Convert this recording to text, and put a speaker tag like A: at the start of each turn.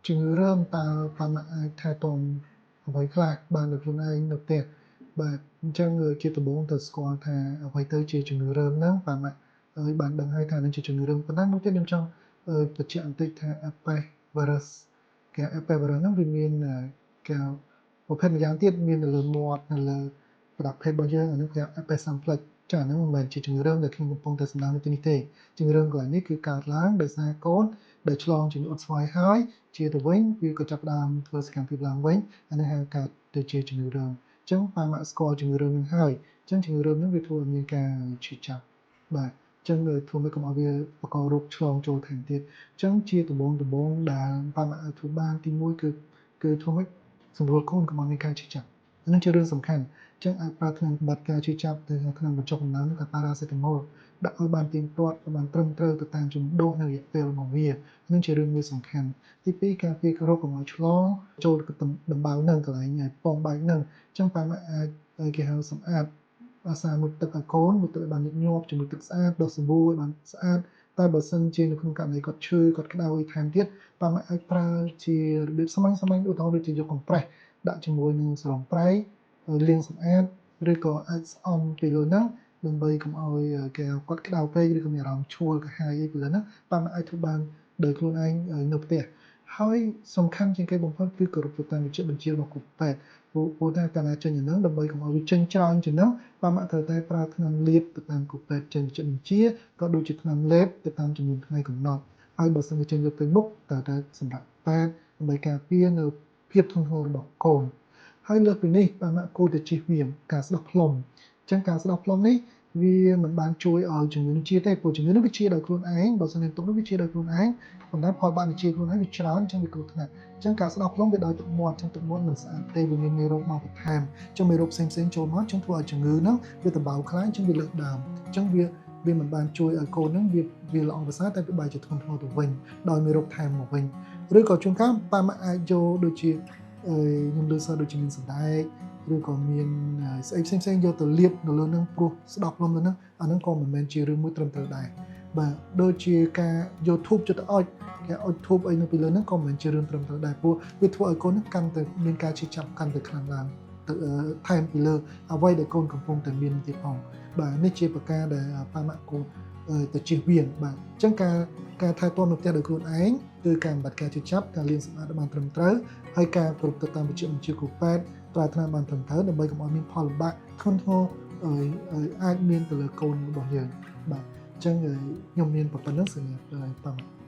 A: ជំងឺរើមតើប៉ាម៉ាក់អាចថែទាំអ្វីខ្លះបានដោយខ្លួនឯងនៅផ្ទះបាទអញ្ចឹងជាដំបូងត្រូវស្គាល់ថាអ្វីទៅជាជំងឺរើមហ្នឹងប៉ាម៉ាក់ហើយបានដឹងហើយថានឹងជាជំងឺរើមប៉ុន្តែមួយទៀតខ្ញុំចង់បញ្ជាក់បន្តិចថា Herpes virus គេ Herpes virus ហ្នឹងវាមានគេប្រភេទម្យ៉ាងទៀតមាននៅលើមាត់នៅលើប្រដាប់ភេទរបស់យើងអានោះគេ Herpes simplex ចាអាហ្នឹងមិនមែនជាជំងឺរើមដែលខ្ញុំកំពុងតែសម្ដៅនៅទីនេះទេជំងឺរើមកន្លែងនេះគឺកើតឡើងដោយសារកូនដែលឆ្លងជំងឺអុតស្វាយហើយជាទៅវិញវាក៏ចាប់ផ្ដើមធ្វើសកម្មភាពឡើងវិញអានេះហៅកើតទៅជាជំងឺរើមអញ្ចឹងប៉ាម៉ាក់ស្គាល់ជំងឺរើមនឹងហើយអញ្ចឹងជំងឺរើមនឹងវាធ្វើឲ្យមានការឈឺចាប់បាទអញ្ចឹងធ្វើឲ្យកុំឲ្យវាបង្ករោគឆ្លងចូលថែមទៀតអញ្ចឹងជាដំបូងដំបូងដែលប៉ាម៉ាក់អាចធ្វើបានទីមួយគឺគឺធ្វើម៉េចសម្រួលកូនកុំឲ្យមានការឈឺចាប់អានឹងជារឿងសំខាន់អញ្ចឹងអាចប្រើថ្នាំបាត់ការឈឺចាប់ទៅថ្នាំបញ្ចុះកម្ដៅនោះគឺប៉ារ៉ាសេតាមុលដាក់ឲ្យបានទៀងទាត់ឲ្យបានត្រឹមត្រូវទៅតាមចំដូសនៅរយៈពេលរបស់វានឹងជារឿងមួយសំខាន់ទីពីរការពាររោគកុំឲ្យឆ្លងចូលដំបៅនឹងកន្លែងពងបែកនឹងអញ្ចឹងប៉ាម៉ាក់អាចគេហៅសម្អាតអាសាមួយទឹកឲ្យកូនមួយទឹកឲ្យបានញឹកញាប់ជាមួយទឹកស្អាតដុសសាប៊ូឲ្យបានស្អាតតែបើសិនជានៅក្នុងករណីគាត់ឈឺគាត់ក្តៅអីថែមទៀតប៉ាម៉ាក់អាចប្រើជារបៀបសាមញ្ញសាមញ្ញឧទាហរណ៍ដូចជាយកកំប្រេសដាក់ជាមួយនឹងសរងប្រៃលាងសម្អាតឬក៏អាចស្អំពីលើហ្នឹងដើម្បីកុំឲ្យគេគាត់ក្តៅពេកឬក៏មានអារម្មណ៍ឆួលក្រហាយអីពីលើហ្នឹងប៉ាម៉ាក់អាចធ្វើបានដោយខ្លួនឯងនៅផ្ទះហើយសំខាន់ជាងគេបំផុតគឺគោរពទៅតាមវិជ្ជាបញ្ជារបស់គ្រូពេទ្យព្រោះព្រោះថាកាលណាចេញអាហ្នឹងដើម្បីកុំឲ្យវាចេញច្រើនជាងហ្នឹងប៉ាម៉ាក់ត្រូវតែប្រើថ្នាំលាបទៅតាមគ្រូពេទ្យចេញវិជ្ជាបញ្ជាក៏ដូចជាថ្នាំលេបទៅតាមចំនួនថ្ងៃកំណត់ហើយបើសិនជាចេញលើកទៅមុខត្រូវតែសម្រាប់ពេទ្យដើម្បីការពារនៅភាពធ្ងន់ធ្ងររបស់កូនហើយលើសពីនេះប៉ាម៉ាក់គួរតែជៀសវាងការស្ដោះផ្លុំអញ្ចឹងការស្ដោះផ្លុំនេះវាមិនបានជួយឲ្យជំងឺនេះជាទេព្រោះជំងឺនេះវាជាដោយខ្លួនឯងបើសិនជាទុកនេះវាជាដោយខ្លួនឯងប៉ុន្តែផលបាក់វាជាខ្លួនឯងវាច្រើនអញ្ចឹងវាគ្រោះថ្នាក់អញ្ចឹងការស្ដោះផ្លុំវាដោយទឹកមាត់អញ្ចឹងទឹកមាត់មិនស្អាតទេវាមានមេរោគមកបន្ថែមអញ្ចឹងមេរោគផ្សេងៗចូលមកអញ្ចឹងធ្វើឲ្យជំងឺហ្នឹងវាដំបៅខ្លាញអញ្ចឹងវាលើសដើមអញ្ចឹងវាវាមិនបានជួយឲ្យកូនហ្នឹងវាវាល្អប្រសើរតែវាបែរជាធ្ងន់ធ្ងរទៅវិញដោយមេរោគថែមមកវិញឬក៏ជួនកាលប៉ាម៉ាក់អាចយកដូចជាអឺខ្ញុំលើសដូចជាមានសណ្ដែកឬក៏មានស្អីផ្សេងផ្សេងយកទៅលាបនៅលើនឹងព្រោះស្ដោះផ្លុំលើនឹងអាហ្នឹងក៏មិនមែនជារឿងមួយត្រឹមត្រូវដែរបាទដូចជាការយកធូបចិត្តទៅអុចគេអុចធូបអីនៅពីលើហ្នឹងក៏មិនមែនជារឿងត្រឹមត្រូវដែរព្រោះវាធ្វើឲ្យកូនហ្នឹងកាន់តែមានការឈឺចាប់កាន់តែខ្លាំងឡើងទៅថែមពីលើអ្វីដែលកូនកំពុងតែមានទៀតផងបាទនេះជាប្រការដែលប៉ាម៉ាក់គួរទៅជៀសវាងបាទអញ្ចឹងការការថែទាំនៅផ្ទះដោយខ្លួនឯងគឺការបំបត្តិការឈឺចាប់ការលាងសម្អាតបានត្រឹមត្រូវហើយការគោរពទៅតាមវិជ្ជាបញ្ជាគ្រូពេទ្យប្រើថ្នាំបានត្រឹមត្រូវដើម្បីកុំឲ្យមានផលលំបាកធ្ងន់ធ្ងរអាចមានទៅលើកូនរបស់យើងបាទអញ្ចឹងខ្ញុំមានប៉ុណ្្នឹងសម្រាប់ប៉ាម៉ាក់។